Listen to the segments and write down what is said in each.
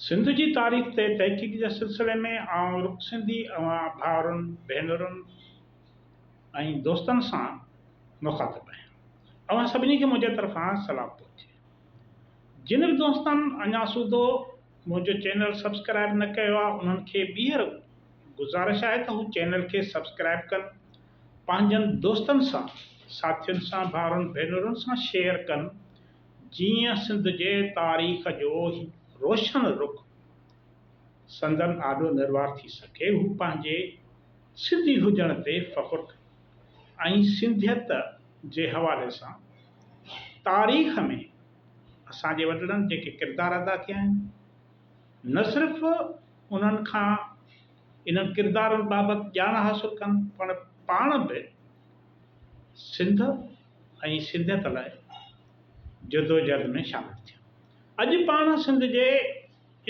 سنڌ جي تاريخ تي تحقيق جي سلسلي ۾ آئون رڪ سنڌي اوهان ڀائرن، ڀينرن ۽ دوستن سان مخاطب آهيان. اوهان سڀني کي منهنجي طرفان سلام پهچي. جن به دوستن اڃا سوڌو منهنجو چينل سبسڪرائب نه ڪيو آهي انهن کي ٻيهر گذارش آهي ته هو چينل کي سبسڪرائب ڪن، پنهنجن دوستن سان، ساٿين سان، ڀائرن ڀينرن سان شيئر ڪن جيئن سنڌ جي تاريخ جو هي روشن رخ سندن آڏو نروار ٿي سگهي، هو پنهنجي سنڌي هجڻ تي فخر ڪن ۽ سنڌيت جي حوالي سان تاريخ ۾ اسان جي وڏڙن جيڪي ڪردار ادا ڪيا آهن، نه صرف انهن کان انهن ڪردارن بابت ڄاڻ حاصل ڪن پر پاڻ به سنڌ ۽ سنڌيت لاء جدوجهد ۾ شامل ٿيا. اڄ پاڻ سنڌ جي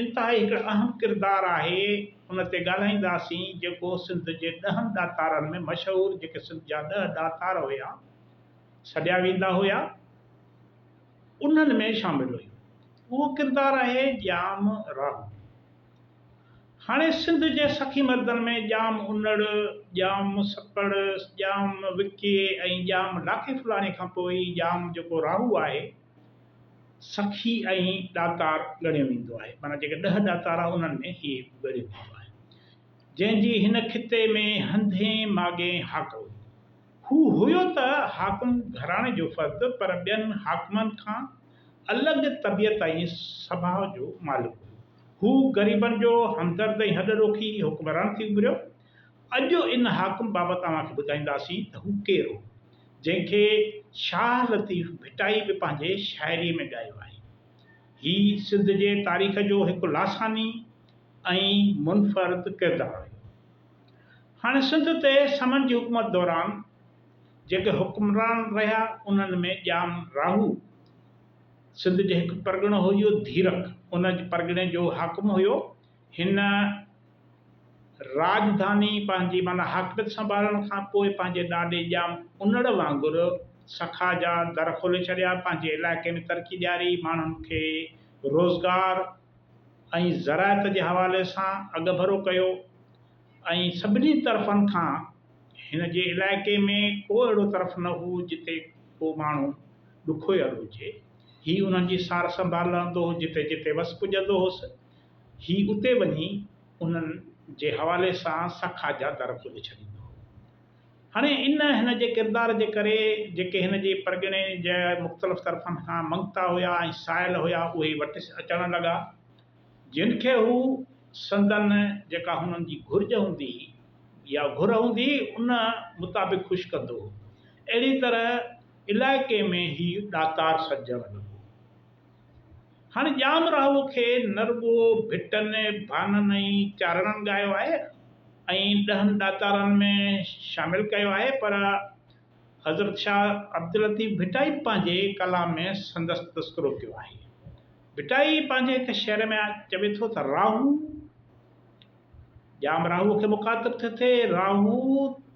انتهائي هڪ اهم ڪردار آهي ان تي ڳالهائينداسين جيڪو سنڌ جي ڏهن ڏاتارن ۾ مشهور جيڪي سنڌ جا ڏهه ڏاتار هيا سڏيا ويندا هيا انهن ۾ شامل هيو اهو ڪردار آهي ڄام راهو. هاڻي سنڌ جي سخي مردن ۾ ڄام انڙ، ڄام سپڙ، ڄام وڪي ۽ ڄام لاکي ڦلاڻي کان پوء ئي ڄام جيڪو راهو آهي، سخي ۽ ڏاتار ڳڻيو ويندو آهي. معنيٰ جيڪي ڏهه ڏاتار آهن انهن ۾ هي ڳڻيو ويندو آهي. جنهن جي هن خطي ۾ هنڌين ماڳين هاڪ هئي. هو هيو ته حاڪم گهراڻي جو فرد پر ٻين حاڪمن کان الڳ طبيعت ۽ سڀاء جو مالڪ هيو. هو غريبن جو همدرد ۽ هڏ ڏوکي حڪمران ٿي اڀريو. اڄ ان حاڪم بابت اوهان کي ٻڌائينداسين ته هو ڪير هو، جنهن کي شاهه لطيف ڀٽائي به پنهنجي شاعريء ۾ ڳايو آهي. هي سنڌ جي تاريخ جو هڪ لاثاني ۽ منفرد ڪردار هيو. هاڻي سنڌ تي سمن جي حڪومت دوران جيڪي حڪمران رهيا، انهن ۾ ڄام راهو، سنڌ جي هڪ پرڳڻو هيو ڌيرڪ ان پرڳڻي جو حاڪم هيو. هن راڄڌاني پنهنجي معنيٰ حاڪميت سنڀالڻ کان پوء پنهنجي ڏاڏي ڄام انڙ وانگر سکا جا در کولي ڇڏيا، پنهنجي علائقي ۾ ترقي ڏياري، ماڻهن کي روزگار ۽ زراعت جي حوالي سان اڳڀرو ڪيو ۽ سڀني طرفن کان هن جي علائقي ۾ ڪو اهڙو طرف نه هو جتي ڪو ماڻهو ڏکويل هجي. هي انهن جي سار سنڀال لهندو هو، جتي جتي وس پڄندو هوس، هي اتي وڃي انهن جي حوالي سان سکا جا در کولي ڇڏيندو هو. هاڻي ان هن جي ڪردار جي ڪري جيڪي هن جي پرڳڻي جا مختلف طرفن کان منگتا هيا ۽ سائل هيا، اهي وٽس اچڻ لڳا، جن کي هو سندن جيڪا هنن جي گهرج هوندي هئي يا گهر هوندي هئي، ان مطابق خوش ڪندو هو. اهڙي طرح علائقي ۾ هي ڏاتار سڏجڻ لڳو. هاڻي ڄام راهوء کي نه رڳو ڀٽن، ڀانن ۽ چارڻن ڳايو آهي ۽ ڏهن ڏاتارن ۾ شامل ڪيو آهي پر حضرت شاهه عبداللطيف ڀٽائي به پنهنجي ڪلام ۾ سندس تذڪرو ڪيو آهي. ڀٽائي پنهنجي هڪ شعر ۾ چوي ٿو ته راهو ڄام راهوء کي مخاطب ٿو ٿئي، راهو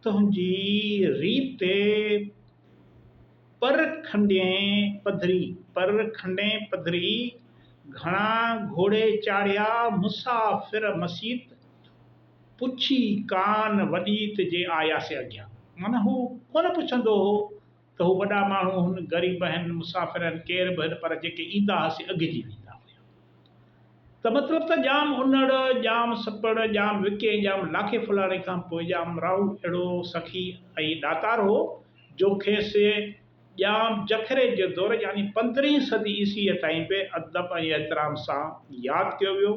تنهنجي ريت پر کنڊين پڌري، پر کنڊين پڌري، گهڻا گهوڙي چاڙهيا مسافر مسيت، پڇي ڪان وڏيت جي آيا سي اڳيان. معنيٰ هو ڪونه پڇندو هو ته هو وڏا ماڻهو هن، غريب هن، مسافر هن، ڪير به هن پر جيڪي ايندا ها سي اگهجي ويندا هيا. ته مطلب ته ڄام انڙ، ڄام سپڙ، ڄام وڪي ۽ ڄام لاکي ڦلاڻي کان پوء ڄام راهو اهڙو سخي ۽ ڏاتار هو جو کيس ڄام جکري جي دور يعني پندرهين صدي عيسويء تائين به ادب ۽ احترام سان ياد ڪيو ويو.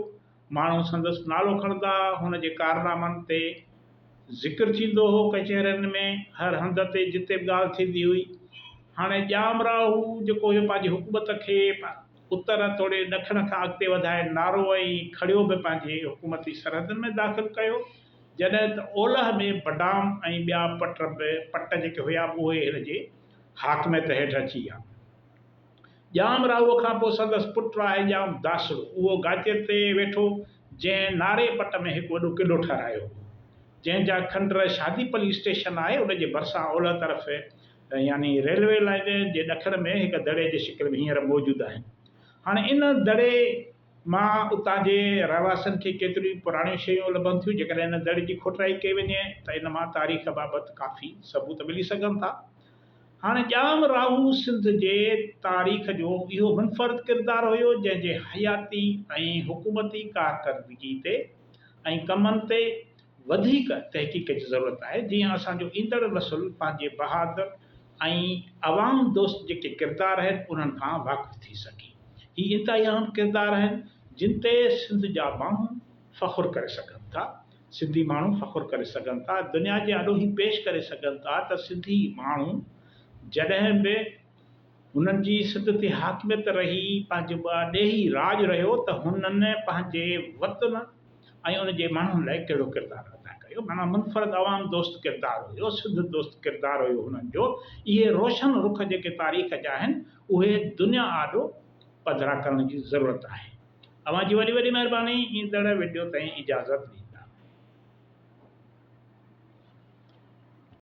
ماڻهو سندس نالو کڻندا، هن جي ڪارنامن تي ذڪر ٿيندو هو ڪچهرين ۾ هر هنڌ تي جتي به ڳالهه ٿيندي هئي. هاڻي ڄام راهو جيڪو هيو پنهنجي حڪومت کي اتر توڙي ڏکڻ کان اڳتي وڌائي نارو ۽ کڙيو به پنهنجي حڪومتي سرحدن ۾ داخل ڪيو، جڏهن ته اولهه ۾ بڊام ۽ ٻيا پٽ به پٽ جيڪي هيا اهي هن جي حاڪميت هيٺ اچي ويا. ڄام راهوء کان پوء سندس پٽ آهي ڄام داسڙو، اهو گاچي تي ويٺو، جنهن ناري پٽ ۾ هڪ وڏو قلعو ٺهرايو هو، جنهن جا کنڊر شادي پلي اسٽيشن آهي، ان جي ڀرسان اولهه طرف يعني ريلوي لائين جي ڏکڻ ۾ هڪ دڙي جي شڪل ۾ هينئر موجود آهن. هاڻي ان دڙي مان اتان جي رهواسين کي ڪيتريون ئي پراڻيون شيون لڀن ٿيون. جيڪڏهن ان دڙي جي کوٽرائي ڪئي وڃي ته ان مان تاريخ بابت ڪافي ثبوت ملي سگهن ٿا. هاڻي ڄام راهو سنڌ جي تاريخ جو اهو منفرد ڪردار هيو جنهن جي حياتي ۽ حڪومتي ڪارڪردگي تي ۽ ڪمن تي وڌيڪ تحقيق جي ضرورت آهي جيئن اسان جو ايندڙ نسل پنهنجي بهادر ۽ عوام دوست جيڪي ڪردار آهن انهن کان واقف ٿي سگهي. هي انتهائي اهم ڪردار آهن جن تي سنڌ جا ماڻهو فخر ڪري سگهن ٿا. سنڌي ماڻهو فخر ڪري سگهن ٿا. دنيا جي آڏو هي پيش ڪري سگهن ٿا ته سنڌي ماڻهو جڏهن به هنن جي سنڌ تي حاڪميت رهي، پنهنجو ڏيهي راڄ رهيو ته هنن پنهنجي وطن ۽ ان جي ماڻهن لاء ڪهڙو ڪردار ادا ڪيو. معنيٰ منفرد عوام دوست ڪردار هيو، سنڌ دوست ڪردار هيو هنن جو. اهي روشن رخ جيڪي تاريخ جا آهن، اهي دنيا آڏو پڌرا ڪرڻ جي ضرورت آهي. اوهان جي وڏي وڏي مهرباني. ايندڙ وڊيو تائين اجازت ڏيندا.